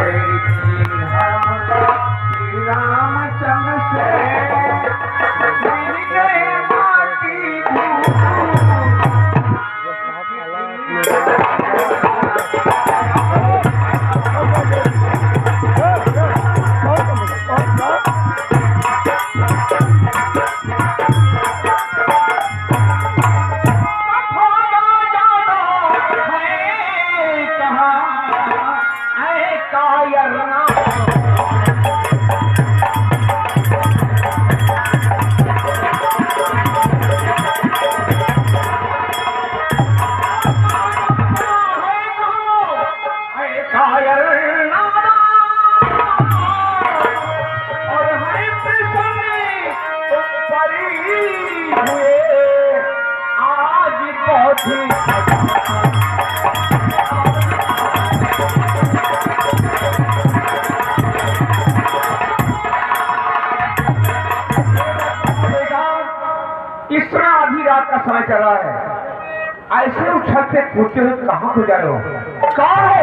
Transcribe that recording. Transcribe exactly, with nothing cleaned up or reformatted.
श्री रामचंद्र से मिल गए माटी धूल। कायर नादान और है पृथ्वी तुम परी हुए आज बहुत ही इस तरह आधी रात का समय चला है। ऐसे उछलते कूदते हुए कहाँ को जा रहे हो? कौन हो?